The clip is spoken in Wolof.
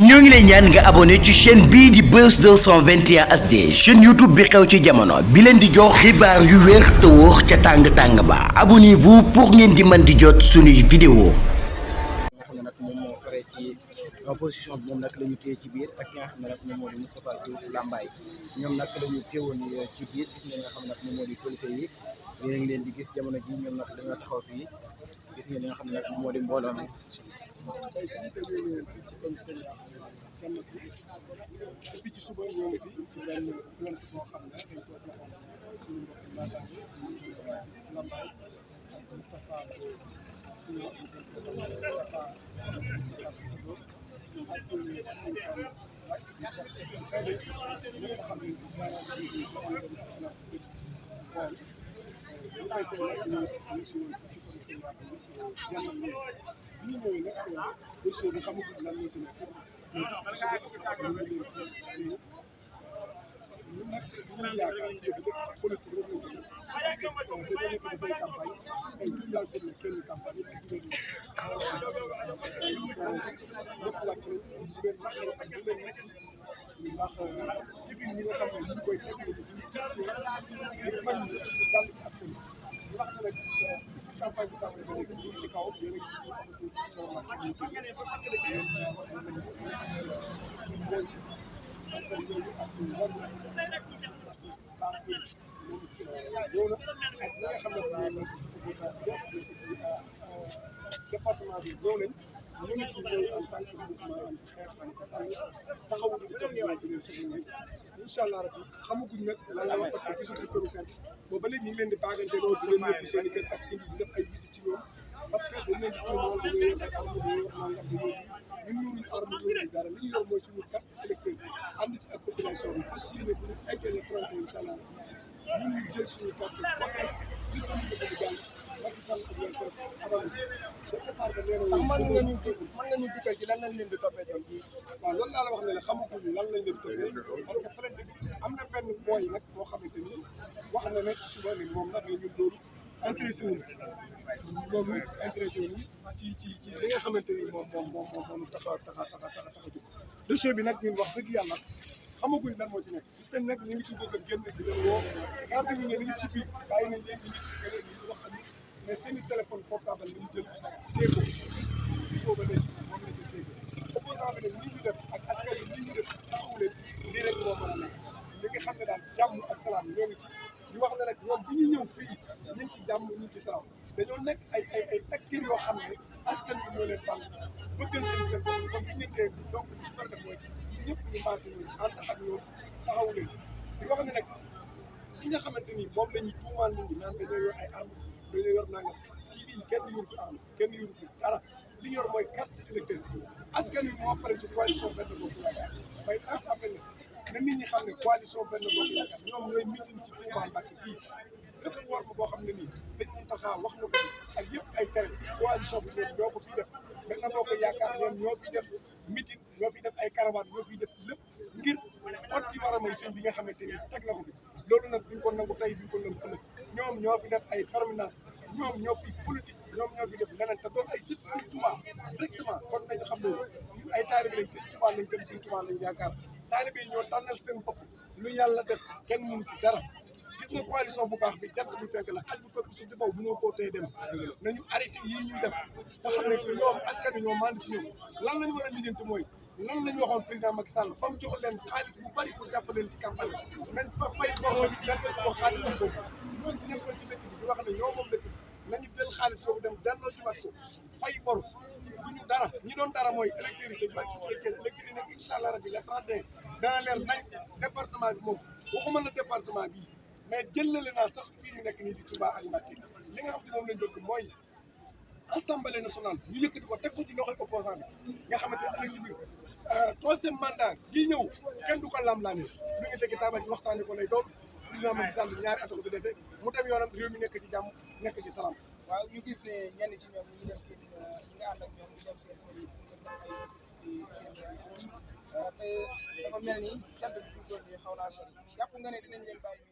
ñoo ngi lay ñaan nga abonné ci chaîne bii di Buzz 221 HD chaîne YouTube bi xew ci jamono bi leen di jox xibaar yu wér te wóor ca tàng-tàng ba abonnez-vous pour ngeen di mën di jot suñuy vidéo. nga xam ne nag moom moo faree ci opposition bi moom nag la ñu téye ci biir ak ki nga xam ne nag moom moo di Moustapha Diouf Lambaye ñoom nag la ñu téewoon ci biir gis ngeen nga xam ne nag moom moo di policiers yi yéen a ngi leen di gis jamono ji ñoom nag dañoo taxaw fii gis ngeen li nga xam ne nag moom moo di mbooloo mi. depuis ci suba ñoo ngi fi ci benn plainte boo xam ne dañ ko joxoon suñu mbokk naataango Lambaye ak Moustapha Sylla Moustapha Sigo ak suñu di Cheikh Seck PDS ñi nga xam ne ci garage bi ñu joxoon leen plainte bi ci bool bu ay tey nag ñu am si ci commissariat bi jàngal leen bi ñu ñëwee nag dossier bi xamaguñ lan moo ci nekk ñun nag ñu yaakaar ci dëgg politique rek lañ ko parce que dañoo nekk dafay campagne ay tuuti seen kenn campagne gis ngeen lépp wàcc nañ di leen naqari ak di leen metti ndax jëfin ñi nga xam ne ñu ngi koy teg ñu ngir bañ jàll ci askan bi wax na nag campagne bi tàmbali ba léegi ñu ci kaw yéen a ngi gis ne am na seen si coono ak ñu ko département bi ñëw nañ ñu ngi ci ñëw en tant que mouvement xeex Khalifa Sall taxawu di tam ñoo di leen sëñ incha allah rabbi xamaguñ nag lan la wax parce que gisuñu commissaire bi boobu ba léegi ñu ngi leen di baagante loolu di leen yóbbu seen i kër ak indi di def ay visite ci ñoom parce que dañ leen di tuumaal dañoo yor ay arme dañoo yor nangam dañoo ñun yoruñu arme yoruñu dara li ñu yor mooy suñu carte électeur ànd ci ak population bi fas yéene bu ñu eggee le 30 incha allah ñun ñu jël suñu carte voté gis nañu ko bëgg jàll Macky Sall ak les préfets abal sa départ ba nee na mën nga ñu dikkal ci lan lañ leen di toppee ñoom waaw loolu laa la wax ne la xamaguñu lan lañ leen di toppee parce que plainte bi am na benn booy nag boo xamante ni wax na ne suba ni moom nag ñun loolu intéressé wuñu loolu intéressé wuñu ci li nga xamante ni moom tax a jóg dossier bi nag ñun wax dëgg yàlla xamaguñ lan moo ci nekk gis nañ nag ñu ngi ci bëgg a génn di leen woo garde ñu ne ñu ngi ci biir bàyyi nañ leen ñu ngi si keneen ñu wax ak mais seen i téléphone portable la ñu jël téye ko gisoo ba léegi moom la ñu téye opposant bi nag ñi ñu def ak askan wi ñi ñu def taxawu leen lii rek moo mën a nekk li nga xam ne daal jàmm ak salaam ñoo ngi ci ñu wax ne nag ñoom bi ñu ñëw fii ñu ngi ci jàmm ñu ngi ci salaam dañoo nekk ay acteurs yoo xam ne askan bi ñoo leen tànn bëggal leen seen bopp comme bi ñu leen donc li ñu war a def mooy ñëpp ñu maase ñu ànd ak ñoom taxawu leen di wax ne nag li nga xamante ni moom la ñuy tuumaal nit ñi naan dañoo yor ay arme dañoo yor nangam kii bii kenn yoru fi arme kenn yoru fi dara li ñu yor mooy carte électeur askan wi moo pare ci coalition Benno Bokk Yaakaar may as appel na nit ñi xam ne coalition Benno Bokk Yaakaar ñoom ñooy meeting ci Touba Mbacké bii lépp war ma boo xam ne nii sëñ Mountakha wax na ko ak yëpp ay tere coalition bi ñoom ñoo ko fi def Benno Bokk Yaakaar ñoom ñoo fi def meeting ñoo fi def ay caravane ñoo fi def lépp ngir xot ci war a may sëñ bi nga xamante ni teg na ko fi loolu nag duñ ko nangu tey duñ ko nangu ëllëg ñoom ñoo fi def ay permanence ñoom ñoo fi politique ñoom ñoo fi def leneen te doon ay sët sëñ Touba directement kon nañu xam loolu ñun ay taalibe lañ sëñ Touba lañ gëm sëñ Touba lañ yaakaar taalibe yi ñoo tànnal seen bopp lu yàlla def kenn mënu ci dara gis nga coalition bu baax bi jant bu fekk la xaj bu fekk suuf di baw bu ñoo koo tey dem nañu arrêté yii ñuy def te xam ne ñoom askan wi ñoo mànd ci ñoom lan lañu war a lijjanti mooy lan la ñu waxoon président Macky Sall comme jox leen xaalis bu bari pour jàppale leen ci campagne nañ fa fay bor la delloo ci ko xaalisam boobu ñoom di nekkoon ci dëkk bi di wax ne ñoo moom dëkk bi nañu jël xaalis boobu dem delloo ci wat ko fay bor duñu dara ñi doon dara mooy électeurs yi ba ci électeurs yi nag incha allah rabbi le 31 dana leer nañ département bi moom waxuma la département bii mais jëlale naa sax fii ñu nekk nii di Touba ak Mbacké li nga xam te moom lañ bëgg mooy assemblée nationale ñu yëkkati ko teg ko ci loxoy opposant bi nga xamante ne ëllëg si biir troisième mandat gi ñëw kenn du ko lam-laamee lu ñu tegi taabal ji waxtaane ko lay doon président Macky Sall ñaari at ko fi dese mu dem yoonam réew mi nekk ci jàmm nekk ci salaam. waaw ñu gis ne ñenn ci ñoom ñu dem seen ñi nga ànd ak ñoom ñu dem seen kër yi ngir def ay visite seen te dafa mel ni jant bi fi mu toll nii xaw naa sori jàpp nga ne dinañ leen bàyyi